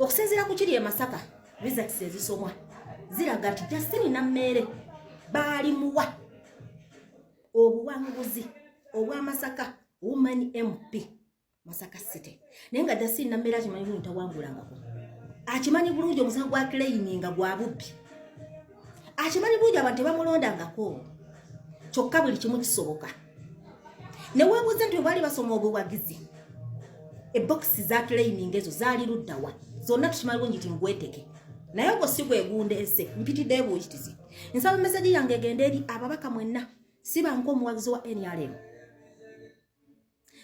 Okusinziira ku kiri e Masaka, results ezisomwa ziraga nti Justine Nammeere baalimuwa obuwanguzi obwa Masaka Woman MP Masaka City, naye nga Justine Nammeere akimanyi bulungi tawangulangako, akimanyi bulungi omusango gwa claiminga gwa bubbi, akimanyi bulungi abantu tebamulondangako. Kyokka buli kimu kisoboka. Ne weebuuza nti bwe baali basoma obuwagizi, ebokisi za claiming ezo zaali luddawa? Zonna tukimanyi bulungi nti ngweteke, naye ogwo si gwegundeese. Mpitidde ebuuyitizi. Nsaba message yange egende eri ababaka mwenna. Siba nk'omuwagizi wa NRM,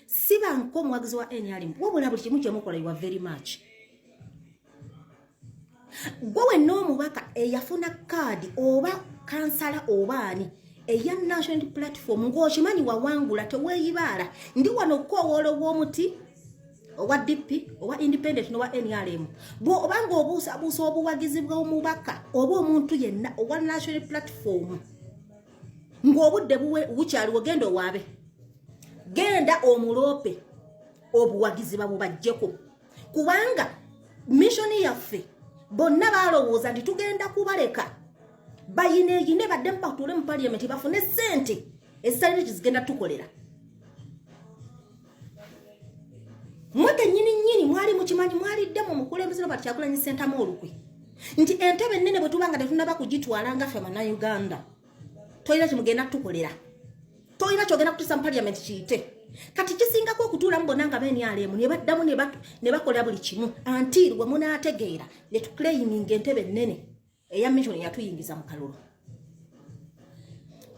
siba nk'omuwagizi wa NRM, wabula buli kimu kyemukola, you are very much. Gwe wenna omubaka eyafuna kaadi oba kansala oba ani eya National Platform ng'okimanyi wawangula, teweeyibaala. Ndi wano okukoowoola ow'omuti, owa DP, owa independent nowa NRM. Bw'obanga obuusabuusa obuwagizi bw'omubaka oba omuntu yenna owa National Platform ng'obudde bukyaliwo, genda owaabe, genda omuloope obuwagizi babubajjeko, kubanga mission yaffe bonna balowooza nti tugenda kubaleka bayineeyine baddemu batuule mu parliament bafune sente ezitalina kizigenda tukolera. Mwe kennyini nnyini mwali mukimanyi, mwalidde mu mukulembeze Robert Kyagulanyi Ssentamu olukwe nti entebe ennene bwe tuba nga tetunaba kugitwala nga ffe Bannayuganda, tolina kimugenda tukolera, tolina kyogenda kutuusa mu parliament kiyite. Kati kisingako okutuulamu bonna nga ba NRM ne baddamu ne bakola buli kimu until we munaategeera ne tuclaiminga entebe ennene eya mission yatuyingiza mu kalulu.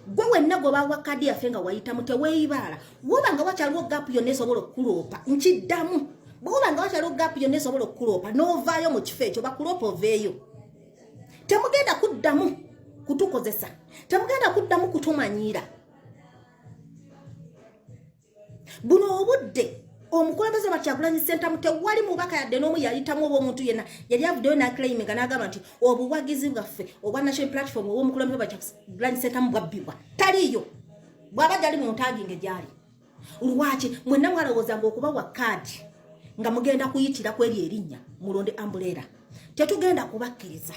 Gwe wenna gwe bawa kadi yaffe nga wayitamu, teweeyibaala. Woba nga wakyaliwo gap yonna esobola okukuloopa, nkiddamu, bwoba nga wakyaliwo gap yonna esobola okukuloopa n'ovaayo mu kifo ekyo, bakuloopa oveeyo. Temugenda kuddamu kutukozesa, temugenda kuddamu kutumanyiira. Buno obudde omukulembeze Bakyagulanyi Sentamu, tewali mubaka yadde n'omu yayitamu oba omuntu yenna yali avuddeyo n'aclaiminga n'agamba nti obuwagizi bwaffe obwa National Platform obw'omukulembeze Bakyagulanyi Sentamu bwabbibwa. Taliiyo. Bw'aba gyali, mu ntaginge gyali. Lwaki mwenna mwalowooza nga okubawa kaadi nga mugenda kuyitira ku eryo erinnya mulonde umbrella? Tetugenda kubakkiriza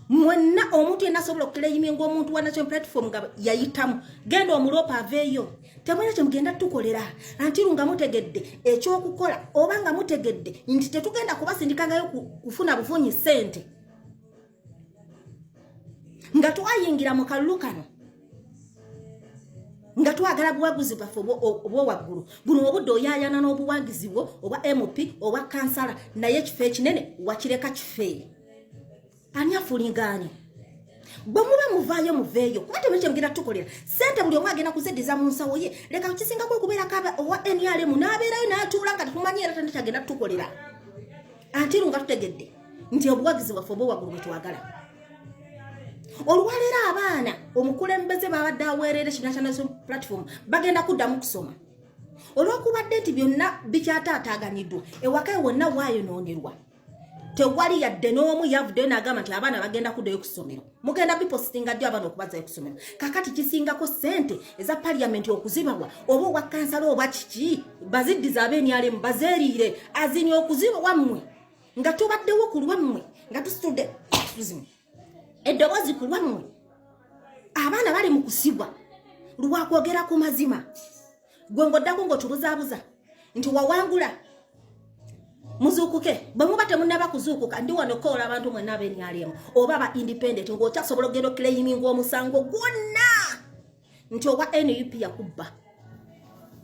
mwenna. Omuntu yenna asobola okuclaiminga omuntu wa National Platform nga yayitamu, genda omuloopa aveeyo. Temulina kyemugenda tukolera until nga mutegedde ekyokukola oba nga mutegedde nti tetugenda kubasindikangayo kufuna bufunyi ssente. Nga twayingira mu kalulu kano nga twagala buwaguzi bwaffe obwowaggulu, buno obudde oyayana n'obuwagizi bwo obwa MP, obwa kansala, naye ekifo ekinene wakireka kifeeyo. Ani afulingaani? Bwe muba muvaayo, muveeyo, kuba temuli kyemugenda tukolera. Sente buli omu agenda kuzeddiza mu nsawo ye. Leka kisingako okubeerako owa NRM n'abeerayo n'atuula nga tetumanyi era tena kyagenda tukolera until nga tutegedde nti obuwagizi bwaffe obwowaggulu bwe twagala. Olwaleero abaana omukulembeze babadde aweerera ekibiina kya National Platform bagenda kuddamu kusoma olwokubadde nti byonna bikyataataaganyiddwa ewaka wonna waayonoonerwa. Tewali yadde n'omu yavuddeyo n'agamba nti abaana bagenda kuddayo ku ssomero. Mugenda bipositinga ddi abaana okubazzayo ku ssomero? Kakati kisingako ssente eza parliament okuzibawa oba obwa kansala oba kiki, baziddiza aba NRM bazeeriire azini okuzibawa mmwe nga tubaddewo ku lwammwe, nga tusitudde, excuse me, eddoboozi ku lwammwe. Abaana bali mu kusibwa lwakwogera ku mazima. Gwe ng'oddako ng'otubuzaabuza nti wawangula. Muzuukuke. Bwe muba temunnaba kuzuukuka, ndi wano koola abantu mwenna aba NRM oba aba independent ng'okyasobola okugenda oclaiminga omusango gwonna nti owa NUP yakubba,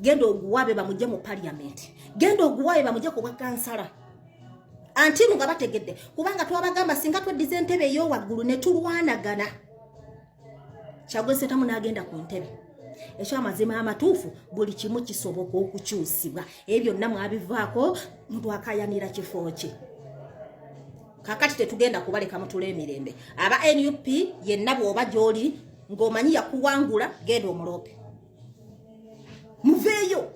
genda oguwabe bamugye mu parliament, genda oguwabe bamugye ku bwakansala until nga bategedde, kubanga twabagamba singa tweddiza entebe ey'owaggulu ne tulwanagana, Kyagulanyi Ssentamu n'agenda ku ntebe. Ekyamazima amatuufu, buli kimu kisoboka okukyusibwa. Ebyo byonna mwabivaako mutwakayanira kifo ki? Kakati tetugenda kubaleka mutula emirembe. Aba NUP yenna bw'oba gy'oli ng'omanyi yakuwangula, genda omuloope, muveeyo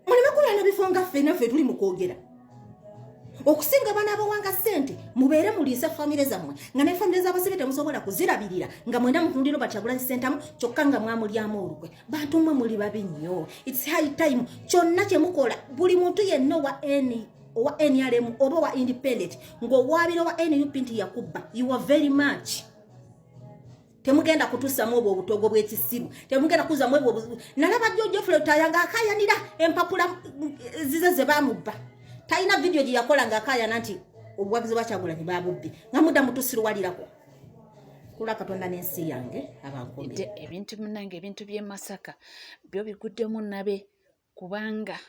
muleme kulwana bifo nga ffe naffe tuli mu kwogera. Okusinga bana abawanga ssente, mubeere muliise famire zammwe nga ne famire z'abasibe temusobola kuzirabirira, nga mwena mutunuliro Bakyagulanyi Ssentamu, kyokka nga mwamulyamu olukwe. Bantu mmwe muli babi nnyo. It's high time kyonna kye mukola, buli muntu yenna owa n owa NRM oba owa independent ng'owaabira owa NUP nti yakubba, you are very much. Temugenda kutusamu obwo obutogo bw'ekisiru, temugenda kuzamu obwo. Nalaba jjo Geoffrey Lutaaya ng'akaayanira empapula zize ze baamubba. Talina vidiyo gye yakola ng'akaayana nti obuwagizi bwa Kyagulanyi baabubbi, nga mudda mutusiruwalirako. Kulwa Katonda n'ensi yange abankumire. Ebintu munange, ebintu by'e Masaka byo biguddemu nabe, kubanga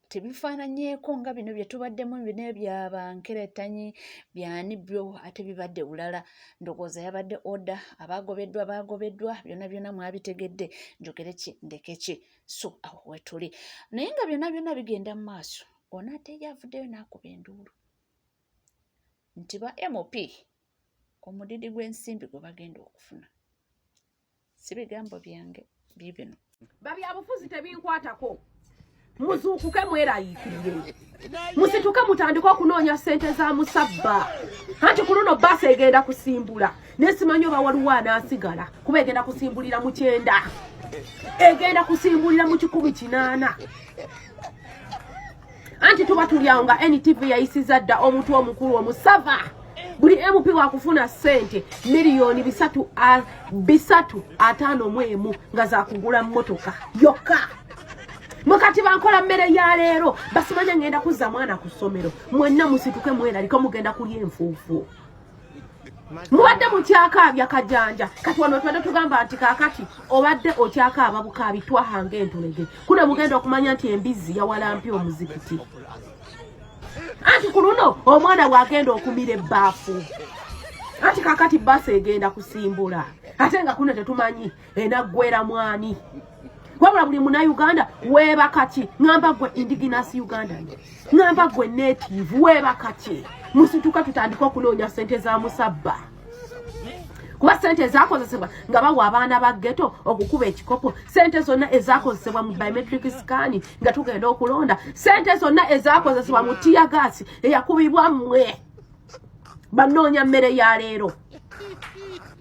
tebifaananyeeko nga bino bye tubaddemu, bino ebya bankeretanyi byani byo, ate bibadde bulala. Ndowooza yabadde order, abaagobeddwa baagobeddwa, byonna byonna mwabitegedde. Njogere ki, ndeke ki? So awo wetuli, naye nga byonna byonna bigenda mu maaso, ono ate ye avuddeyo n'akuba enduulu nti ba MP omudidi gw'ensimbi gwe bagenda okufuna. Si bigambo byange biibino. Babyabufuzi tebinkwatako. Muzuukuke, mweraliikirire, musituke, mutandike okunoonya ssente za musabba. Anti ku luno baasi egenda kusimbula, naye simanyi oba waliwo anaasigala, kuba egenda kusimbulira mu 90, egenda kusimbulira mu 180. Anti tuba tuli awo nga NTV yayisiza dda omutwe omukulu omusava. Buli MP wakufuna ssente miliyoni 351 nga zakugula mmotoka yokka. Mukati bankola mmere ya leero, basimanya ngenda kuzza mwana ku ssomero. Mwenna musituke, mweraliko, mugenda kulya enfuufu. Mubadde mukyakaabya kajanja, kati wano tubadde tugamba nti kaakati obadde okyakaaba bukaabi, twahanga entulege kuno, mugenda okumanya nti embizzi yawalampya omuzikiti. Anti ku luno omwana bw'agenda okumira ebbaafu, anti kaakati baasi egenda kusimbula, ate nga kuno tetumanyi enaggwera mwani. Wabula buli Munauganda weebakaki? Ŋŋamba gwe indigenous Uganda, ŋŋamba gwe native, weebakaki? Musituka, tutandike okunoonya ssente za musabba, kuba sente ezakozesebwa nga bawa abaana ba ghetto okukuba ekikopo, sente zonna ezakozesebwa mu biometric scan nga tugenda okulonda, sente zonna ezakozesebwa mu tear gas eyakubibwa mmwe banoonya mmere ya leero,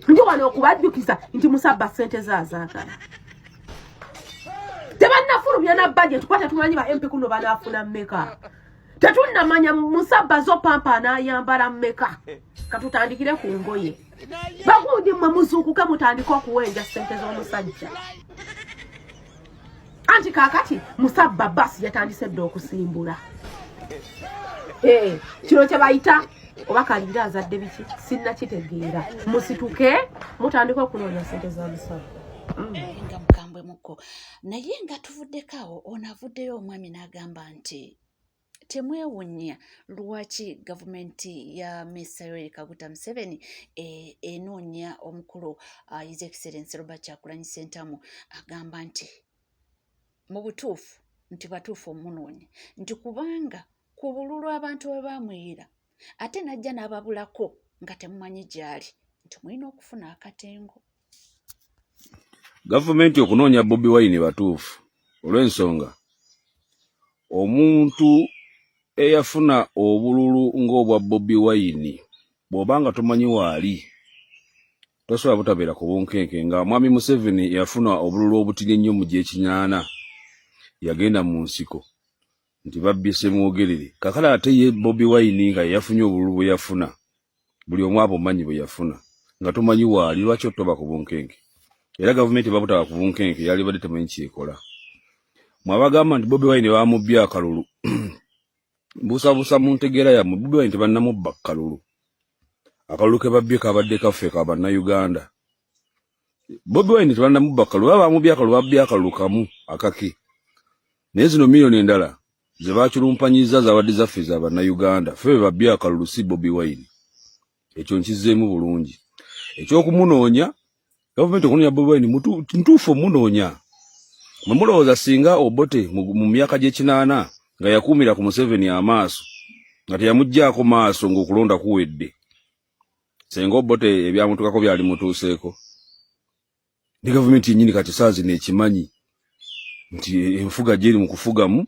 ndi wano okubajjukiza nti musabba sente zaazaagala. Tebannafulumya na budget, kuba tetumanyi ba MP kuno banaafuna mmeka. Tetunnamanya musabba zo pampa anaayambala mmeka. Katutandikire ku ngoye. Bagundi mmwe, muzuukuke, mutandike okuwenja ssente z'omusajja. Anti kaakati musabba basi yatandise dda okusimbula. Eh, kino kye bayita oba kalira azadde biki, sinnakitegeera. Musituke, mutandike okunoonya ssente za musabba. Nga mukambwe mukko, naye nga tuvuddeko awo, ono avuddeyo omwami n'agamba nti temwewuunya lwaki gavumenti ya Mr Yoweri Kaguta Museveni enoonya omukulu His Excellence Robert Kyagulanyi Ssentamu. Agamba nti mu butuufu nti batuufu omunoonya, nti kubanga ku bululu abantu bwe baamuyira, ate n'ajja n'ababulako nga temumanyi gy'ali, nti mulina okufuna akatengo. Gavumenti okunoonya Bobi Wine batuufu, olw'ensonga omuntu eyafuna obululu ng'obwa Bobi Wine, bw'oba nga tomanyi waali, tosobola butabeera ku bunkenke. Nga mwami Museveni yafuna obululu obutini ennyo mu gy'ekinaana, yagenda mu nsiko nti babbye Ssemwogerere. Kakale ate ye Bobi Wine nga yeyafunye obululu bwe yafuna, buli omu abumanyi bwe yafuna, nga tomanyi waali, lwaki otoba ku bunkenke? Era gavumenti babutaba ku bunkenke, yali badde temanyi kyekola. Mwabagamba nti Bobi Wine bamubbye akalulu, mbuusabuusa mu ntegeera yammwe. Bobi Wine tebannamubba kalulu. Akalulu ke babbye kabadde kaffe ka Bannayuganda. Bobi Wine tebannamubba kalulu. Baba bamubbye akalulu, babbye akalulu kamu akake, naye zino miliyoni endala ze bakirumpanyiza zabadde zaffe za Bannayuganda. Ffe be babbye akalulu, si Bobi Wine. Ekyo nkizzeemu bulungi. Ekyokumunoonya, gavumenti okunoonya Bobi Wine, ntuufu omunoonya. Mwe mulowooza singa Obote mu myaka gy'ekinaana nga yakuumira ku Museveni amaaso, nga teyamuggyaako maaso ng'okulonda kuwedde, senga Obote ebyamutukako byali mutuuseeko? Ne gavumenti yennyini kati saa zino ekimanyi nti enfuga gyeri mu kufugamu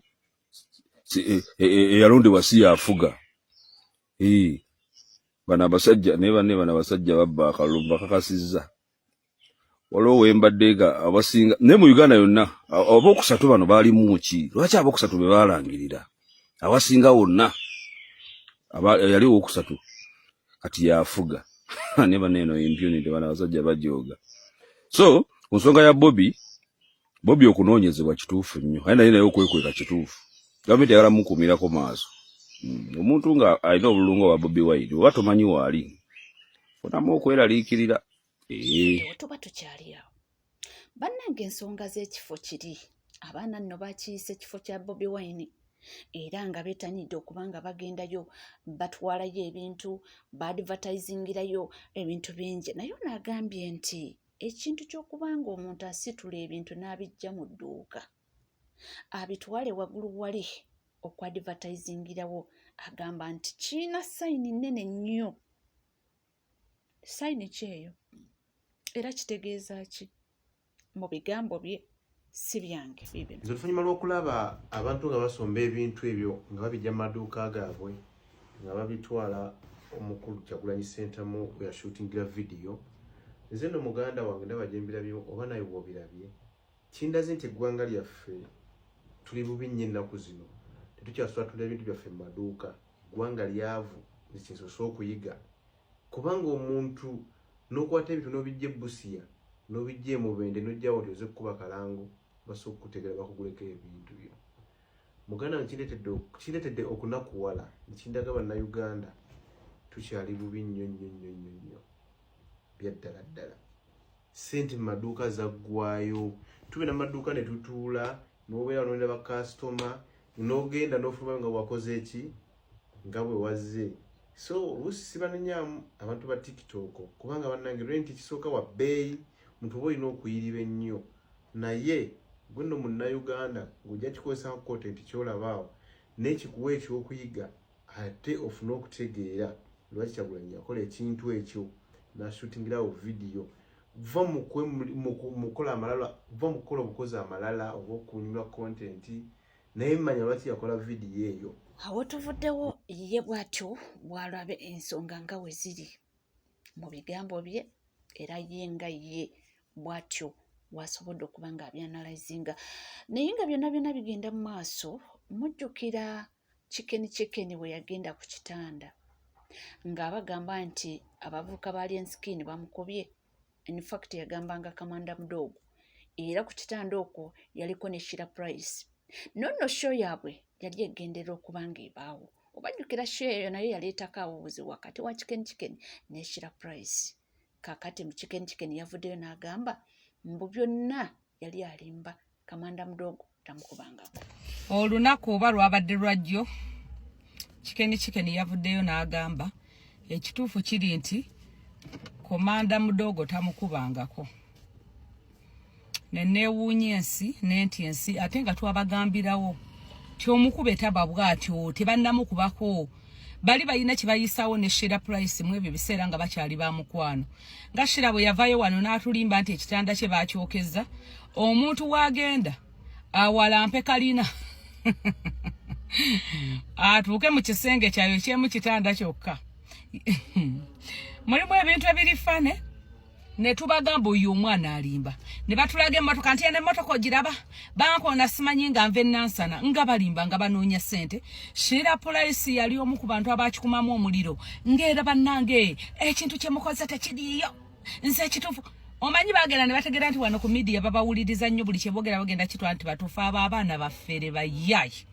eyalondebwa si yafuga. Bano abasajja naye banne, bano abasajja babba akalulu, bakakasizza. Waliwo wembadde nga abasinga naye mu Uganda yonna abokusatu bano baalimu ki? Lwaki abokusatu be balangirira awasinga wonna? Yali owokusatu kati yafuga ne baneeno impunity, bana abasajja bajooga. So ku nsonga ya Bobi, Bobi okunoonyezebwa kituufu nnyo, aye naye okwekweka kituufu. Gavumenti eyagala mukuumirako maaso. Omuntu nga alina obululu nga obwa Bobi Wine, oba tomanyi waali, funamu okweraliikirira. Tuba tukyali awo bannange, ensonga z'ekifo kiri, abaana nno bakiyise ekifo kya Bobi Wine, era nga beetanyidde okuba nga bagendayo, batwalayo ebintu, baadvertisingirayo ebintu bingi. Naye ono agambye nti ekintu ky'okuba nga omuntu asitula ebintu n'abijja mu dduuka abitwale waggulu wali okwadvertisingirawo, agamba nti kiina sign nnene nnyo. Sign ki eyo era kitegeeza ki? Mu bigambo bye, si byange, bibino. Nze oluvannyuma lw'okulaba abantu nga basomba ebintu ebyo nga babijja mu maduuka gaabwe nga babitwala omukulu Kyagulanyi Ssentamu we yashootingira vidiyo, nze nno muganda wange ndaba gye mbirabye oba naye bw'obirabye, kindaze nti eggwanga lyaffe tuli bubi nnyo. Ennaku zino tetukyasobola tunda ebintu byaffe mu maduuka. Eggwanga lyavu. Nze kyensoose okuyiga, kubanga omuntu n'okwata ebintu n'obijja e Busia, n'obijja e Mubende, n'ojjawo nti oze kukuba kalango, basobola okukutegera bakuguleko ebintu byo. Muganda wange, kindeetedde okunakuwala, nekindaga Bannayuganda tukyali bubi nnyo nnyo nnyo nnyo nnyo byaddala ddala. Sente mu maduuka zaggwayo. Tugenda mu maduuka ne tutuula, n'obeera nolina bakasitoma, n'ogenda n'ofuluma nga wakoze eki, nga bwe wazze. So oluusi sibanenyamu abantu ba TikTok, kubanga bannange rent kisooka wa bbeeyi, omuntu oba olina okuyiriba ennyo. Naye gwe nno Munnayuganda ng'ojja kikozesa content kyolabaawo, naye kikuwa ekyokuyiga ate ofune okutegeera lwaki Kyagulanyi yakola ekintu ekyo nashootingirawo vidiyo. Va mukukola amalala, va mu kukola obukozi amalala oba okunyumya content, naye manya lwaki yakola vidiyo eyo. Awo tuvuddewo. Ye bw'atyo bw'alaba ensonga nga we ziri mu bigambo bye, era ye nga ye bw'atyo bw'asobodde okuba nga abyanalyzinga. Naye nga byonna byonna bigenda mu maaso, mujjukira Chicken Chicken bwe yagenda ku kitanda ng'abagamba nti abavubuka ba Alien Skin bamukubye. In fact, yagambanga Kamanda Mudogo, era ku kitanda okwo yaliko ne Shira Price. Nonno show yaabwe yali egenderera okuba ng'ebaawo. Obajjukira show eyo? Naye yaleetako awo obuzibu wakati wa Chicken Chicken ne Shira Price. Kakati mu Chicken Chicken yavuddeyo n'agamba mbu byonna yali alimba, Kamanda Mudogo tamukubangako. Olunaku oba lwabadde lwajjo, Chicken Chicken yavuddeyo n'agamba ekituufu kiri nti Komanda Mudogo tamukubangako. Neneewuunya ensi nenti ensi, ate nga twabagambirawo ti omukube taba bw'atyo, tebannamukubako, bali balina kye bayisaawo ne Shira Price mu ebyo biseera nga bakyali ba mukwano. Nga Shira bwe yavayo wano n'atulimba nti ekitanda kye bakyokeza, omuntu w'agenda awalampe kalina atuuke mu kisenge kyayo kyemu kitanda kyokka. Mulimu ebintu ebiri funny. Ne tubagamba oyo omwana alimba, ne batulaga emmotoka nti eno emmotoka ogiraba, bankoona simanyi nga nva enansana, nga balimba nga banoonya ssente. Shira Price yali omu ku bantu abakikumamu omuliro, ng'era bannange ekintu kye mukoze tekiriiyo. Nze ekituufu omanyi, bagenda ne bategeera nti wano ku media babawuliriza nnyo, buli kyeboogera bagenda kitwala nti batuufu. Abo abaana baffere bayayi.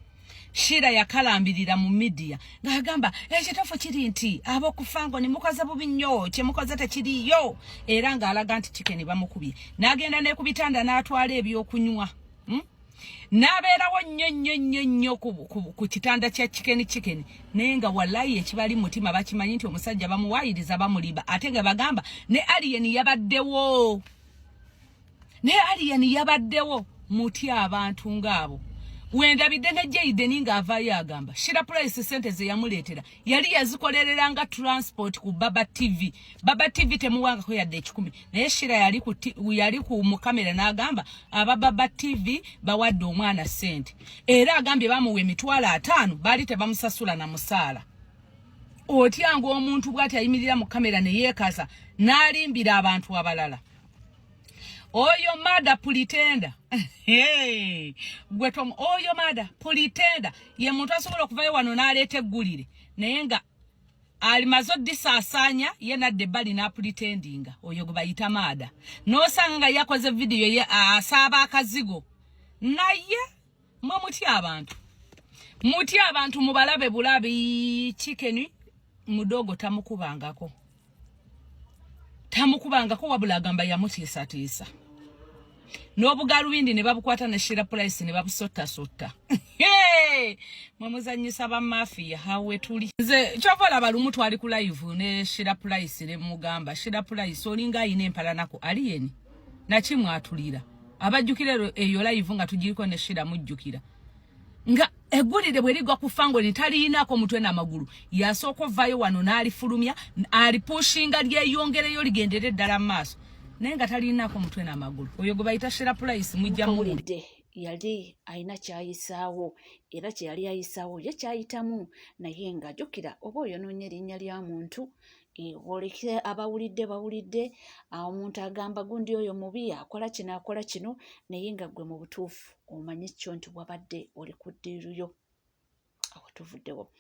Shira yakalambirira mu media ng'agamba ekituufu kiri nti ab'okufango ne mukoze bubi nnyo, kye mukoze tekiriiyo, era ng'alaga nti Chicken bamukubye. N'agenda ne ku bitanda n'atwala ebyokunywa, N'abeerawo nnyo nnyo nnyo nnyo ku kitanda kya Chicken Chicken, naye nga wallayi ekibali mutima bakimanyi nti omusajja bamuwaayiriza, bamulimba. Ate nga bagamba ne Alien yabaddewo, ne Alien yabaddewo. Mutya abantu ngaabo. Wendabidde ne Jaden ng'avaayo agamba Shira Price sente ze yamuleetera yali yazikolerera nga transport ku Baba TV. Baba TV temuwangako yadde 100, naye Shira yali ku mukamera n'agamba aba Baba TV bawadde omwana sente, era agambye bamuwa 50,000, baali tebamusasula na musaala. Otyanga omuntu bw'ati ayimirira mu kamera ne yeekaza n'alimbira abantu abalala. Oyo mada pretender, gwe tom, oyo mada pretender ye muntu asobola okuvayo wano n'aleeta eggulire. Naye nga alimaze odisaasaanya ye nadda ebbali n'apulitendinga, oyo gwe bayita maada. N'osanga nga yakoze vidiyo ye asaaba akazigo. Naye mwe mutya abantu, mutya abantu, mubalabe bulabi. Chicken mudogo tamukubangako, tamukubangako, wabula agamba yamutiisatiisa n'obugalubindi ne babukwata ne Shira Price ne babusottasotta. Mwe muzannyisa ba mafia, hawe tuli. Nze kyova olaba lumu twali ku live ne Shira Price ne mugamba, Shira Price olinga ayina empalanako aliyeni nakimwatulira. Abajjukira eyo live nga tugiriko ne Shira, mujjukira nga eggulire bwe ligwa ku Fangoni taliinaako mutwe n'amagulu, yasooka ovaayo wano n'alifulumya, alipushinga lyeyongereyo ligendere ddala mu maaso, naye nga taliinaako mutwe n'amagulu. Oyo gwe bayita Shira Price, mujja muwulidde yali alina kyayisaawo, era kye yali ayisaawo ye kyayitamu. Naye nga jjukira oba oyonoonya erinnya lya muntu, oleke abawulidde bawulidde. Omuntu agamba gundi oyo mubi, akola kino, akola kino, naye nga ggwe mu butuufu omanyi kyo nti wabadde oli ku ddiiruyo. Awo tuvuddewo.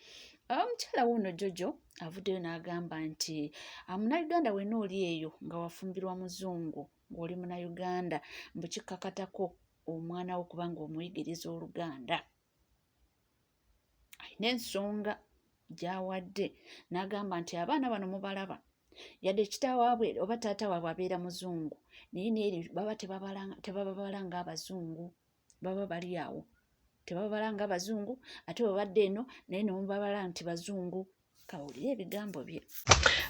Omukyala wuuno Jojo avuddeyo n'agamba nti Munnayuganda wenna oli eyo nga wafumbirwa muzungu ng'oli Munnayuganda, mbu kikkakatako omwana wo kubanga omuyigiriza Oluganda. Alina ensonga gy'awadde n'agamba nti abaana bano mubalaba, yadde kitaawaabwe oba taata waabwe abeera muzungu, naye neeri baba tebababala ng'abazungu, baba bali awo tebababala ng'abazungu, ate bwe badda eno naye ne mubabala nti bazungu. Kawulire ebigambo bye.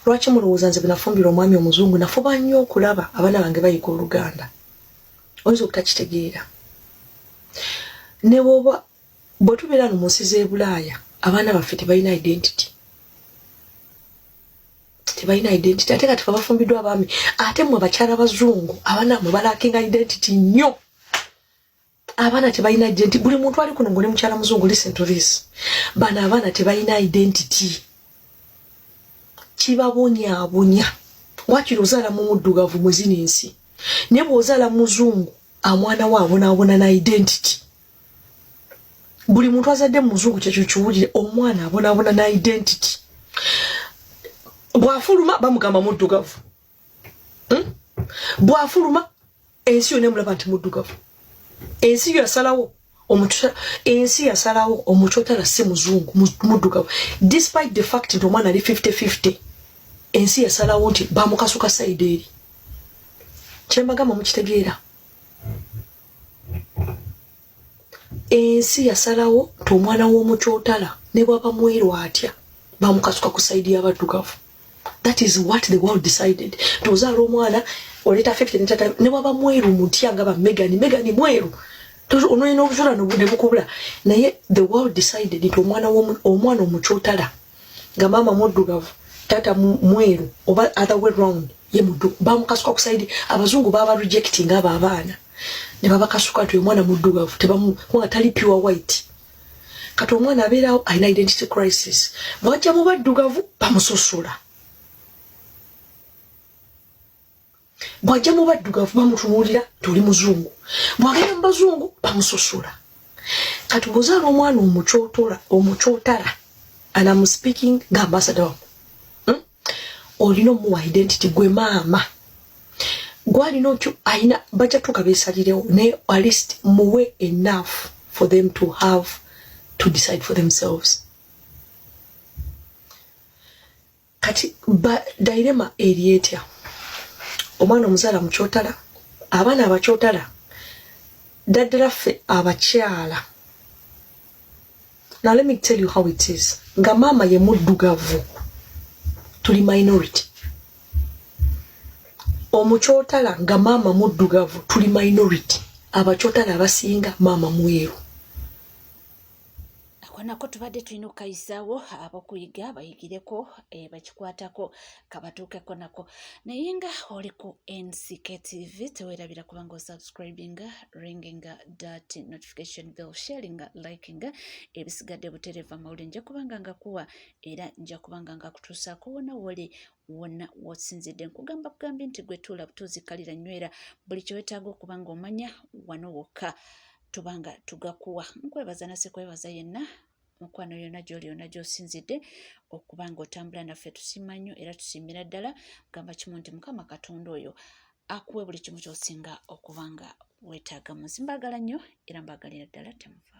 Lwaki mulowooza nze bwe nafumbira omwami omuzungu nafuba nnyo okulaba abaana bange bayiga Oluganda? Oyinza obutakitegeera, ne bwoba bwe tubeera no mu nsi z'e Bulaaya, abaana baffe tebalina identity, tebalina identity. Ate kati fe abafumbiddwa abaami, ate mmwe abakyala bazungu, abaana mmwe balackinga identity nnyo. Abaana tebalina identity. Buli muntu ali kuno ng'oli mukyala muzungu, listen to this. Bano abaana tebalina identity, kibabonyaabonya. Wakiri ozaala mu muddugavu mwe zino ensi, naye bw'ozaala muzungu, amwana we abonaabona na identity. Buli muntu azadde mu muzungu kyekyo kiwulire, omwana abonaabona na identity. Bw'afuluma bamugamba muddugavu, Bw'afuluma ensi yonna emulaba nti muddugavu. Ensi yo yasalawo, ensi yasalawo omukyotala si muzungu, muddugavu, despite the fact nti omwana ali 50-50. Ensi yasalawo nti bamukasuka side eri. Kyembagamba mukitegeera? Ensi yasalawo nti omwana w'omukyotala ne bwaba mweru atya, bamukasuka ku side y'abaddugavu. That is what the world decided, nti ozaala omwana oleeta 50 ne bwaba mweru mutya, nga ba Megani. Megani mweru, onolina obujula ne bukubula, naye the world decided nti omwana omukyotala nga maama muddugavu, taata mweru, oba other way round, ye muddu, bamukasuka ku side. Abazungu baba rejecting abo abaana ne babakasuka nti omwana muddugavu, kubanga tali pure white. Kati omwana abeerawo alina identity crisis. Bwajja mu baddugavu bamusosola, bwajja mu baddugavu bamutunuulira nti oli muzungu, bwagenda mu bazungu bamusosola. Kati bw'ozaala omwana omukyotola, omukyotala, and I'm speaking nga ambassador wamu, Olina omuwa identity. Gwe maama gwalina otyo ayina bajja tuuka beesalirewo, naye at least muwe enough for them to have to decide for themselves. Kati ba dilemma eri etya? Omwana omuzaala mukyotala, abaana abakyotala daddala ffe abakyala. Now let me tell you how it is. Nga maama ye muddugavu, tuli minority. Omukyotala nga maama muddugavu, tuli minority. Abakyotala abasinga maama mweru. Ako nako tubadde tulina okukayisaawo, abokuyiga bayigireko, bakikwatako kabatuukeko nako. Naye nga oli ku NCK TV, teweerabira kubanga osubscribinga, ringinga that notification bell, sharinga, likinga. Ebisigadde butereeva amawulire nja kubanga ngakuwa, era nja kubanga ngakutuusaako wonna woli, wonna wosinzidde. Nkugamba bugambi nti gwe tuula butuuzi, kalira, nywera buli kyewetaaga okuba nga omanya wano wokka tubanga tugakuwa. Nkwebaza nase kwebaza yenna. Mukwano, yonna gy'oli, yonna gy'osinzidde okuba nga otambula naffe, tusiima nnyo era tusiimira ddala. Gamba kimu nti Mukama Katonda oyo akuwe buli kimu ky'osinga okuba nga weetaaga mu nsi. Mbaagala nnyo era mbaagalira ddala, temuva.